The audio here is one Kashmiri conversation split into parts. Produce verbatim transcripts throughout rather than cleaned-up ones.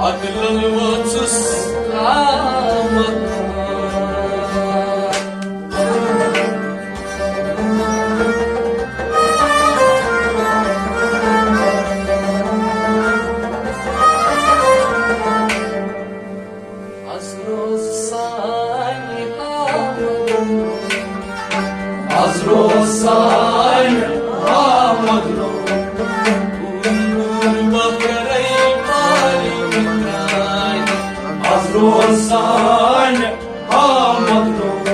پگلن وٲژٕس قیامت۔ از روز سانہِ آمد، از روز سانہِ آمد، کوٗر بکرے پالہِ مِٹرانہِ۔ از روز سانہِ آمد،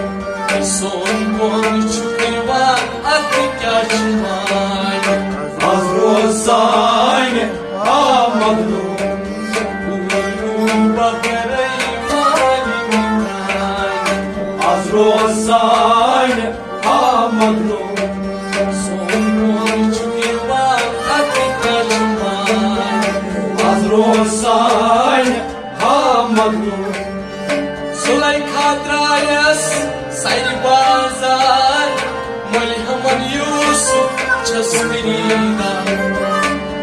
سون کون چھُ یِوان، اَتھ کیٛاہ چھُ وانہِ؟ از روز سانہِ آمد، کوٗر بکرے پالہِ مِٹرانہِ۔ از روز سانہِ آمد، سون کون چھُ یِوان، اَتھ کیٛاہ چھُ وانہِ؟ از روز سانہِ آمد۔ زلیخا درایس سرِ بازار، ملہمن یوسف چھس خریدار۔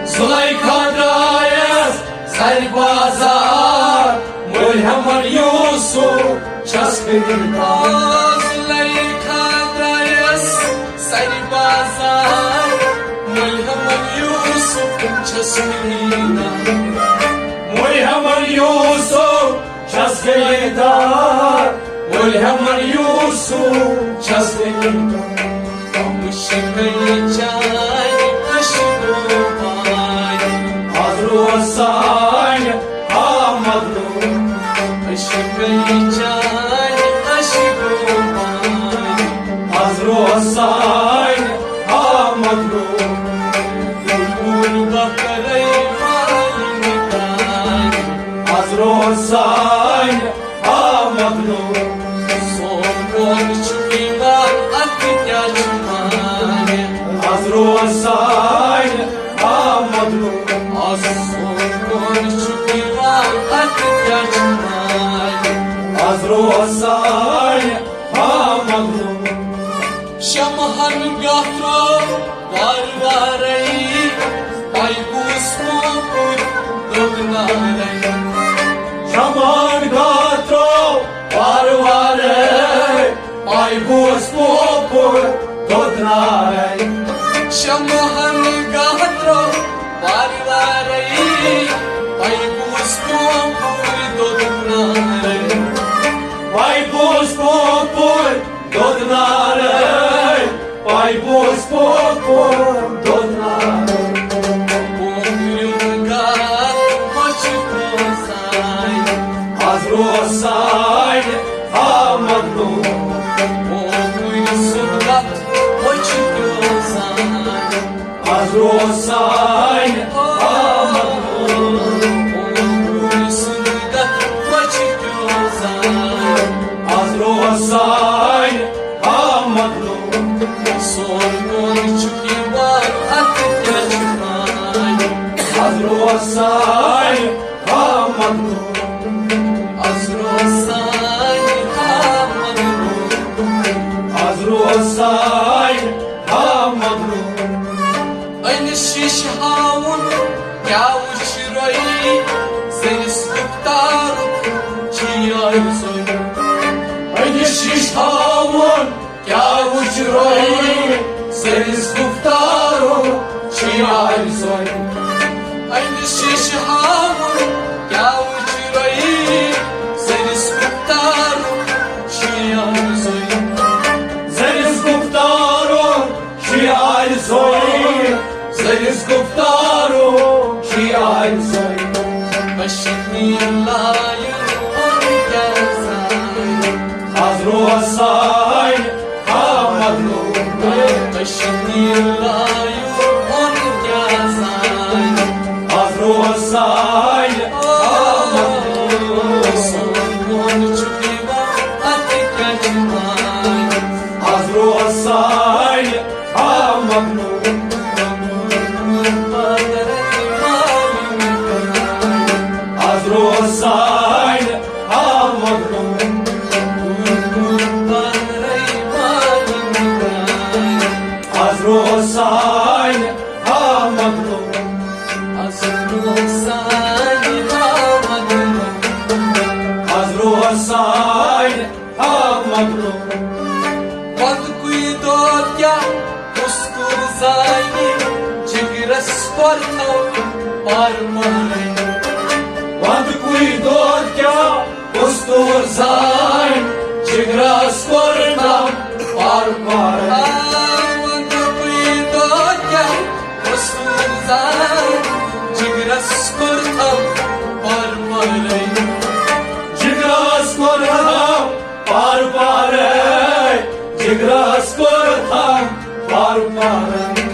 زلیخا درایس سرِ بازار، ملہمن یوسف چھس خریدار۔ زلیخا درایس سرِ بازار، ملہمن یوسف چھس خریدار۔ ملہمن یوسف چھس خریدار، ملہمن یوسف چھس خریدار۔ عشقے چانہِ عشقو بانہِ، از روز سانہِ آمد۔ عشقے چانہِ عشقو بانہِ، از روز سانہِ آمد۔ بلبل بکرے پالہِ مِٹرانہِ۔ از روز سانہِ آمد۔ سون کون چھُ یِوان، اَتھ کیٛاہ چھُ وانہِ؟ از روز سانہِ آمد۔ از سون کون چھُ یِوان، اَتھ کیٛاہ چھُ وانہِ؟ از روز سانہِ آمد۔ شمہن گترو وار وارے، پایبوس پوپُر دۄد نارے۔ شمہن گترو وار وارے، پایبوس پوپُر دۄد نارے۔ شمہن گترو وار وارے، پایبوس پوپُر دۄد نارے۔ پایبوس پوپُر دۄد نارے، پایبوس پوپُر دۄد نارے۔ پوپُریُن گتھ مۄچھِ پوزاے، از روز سانہِ آمد۔ پوپُرۍ سُنٛد گتھ مۄچھِ پوزاے۔ از روز سانہِ آمد۔ پوپُرۍ سُنٛد گتھ مۄچھِ پوزاے۔ از روز سانہِ آمد۔ سون کون چھُ یِوان، اَتھ کیٛاہ چھُ وانہِ؟ از روز سانہِ آمد۔ از روز سانہِ آمد۔ از روز سانہِ آمد۔ أمِس شیٖشہٕ ہاوُن کیٛاہ وٕچھِ رۄیہِ، سٲنِس گُفتارُک چھُ یِہوٚے زوٚے۔ أمِس شیٖشہٕ ہاوُن کیٛاہ وٕچھِ رۄیہِ، سٲنِس گُفتارُک چھُ یِہوٚے زوٚے۔ أمِس شیٖشہٕ ہاوُن کیٛاہ وٕچھِ رۄیہِ، سٲنِس گُفتارُک چھُ یِہوٚے زوٚے۔ سٲنِس گُفتارُک چھُ یِہوٚے زوٚے، سٲنِس گُفتارُک چھُ یِہوٚے زوٚے۔ کشمیر لایُن اوٚن کیٛاہ زانہِ؟ از روز سانہِ آمد۔ کشمیر لایُن اوٚن کیٛاہ زانہِ؟ از روز سانہِ آمد۔ سون کون چھُ یِوان، اَتھ کیٛاہ چھُ وانہِ؟ از روز سانہِ آمد۔ از روز سانہِ آمد۔ از روز سانہِ آمد۔ از روز سانہِ آمد۔ کورتھم پار پارے۔ وند کوئی دود کیا کستور زائن، جگرس کورتھم پار پارے۔ آ، وند کوئی دود کیا کستور زائن، جگرس کورتھم پار پارے۔ جگرس کورتھم پار پارے، جگرس کورتھم پار پارے۔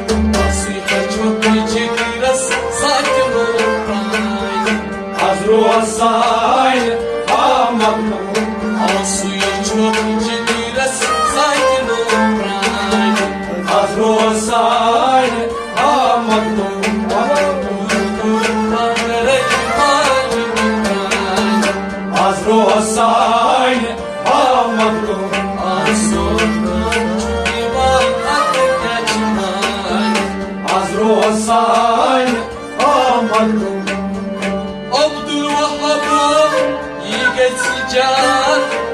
آسوی ہچھوک جگرس ساتھ نو پرائے۔ از روز سائن آمد۔ آسوی ہچھوک جگرس ساتھ نو پرائے۔ از روز سائن آمد۔ از روز سائن آمد۔ آسو۔ از روز سائن آمد۔ عبدالوہاب، یہ گژھِ جان۔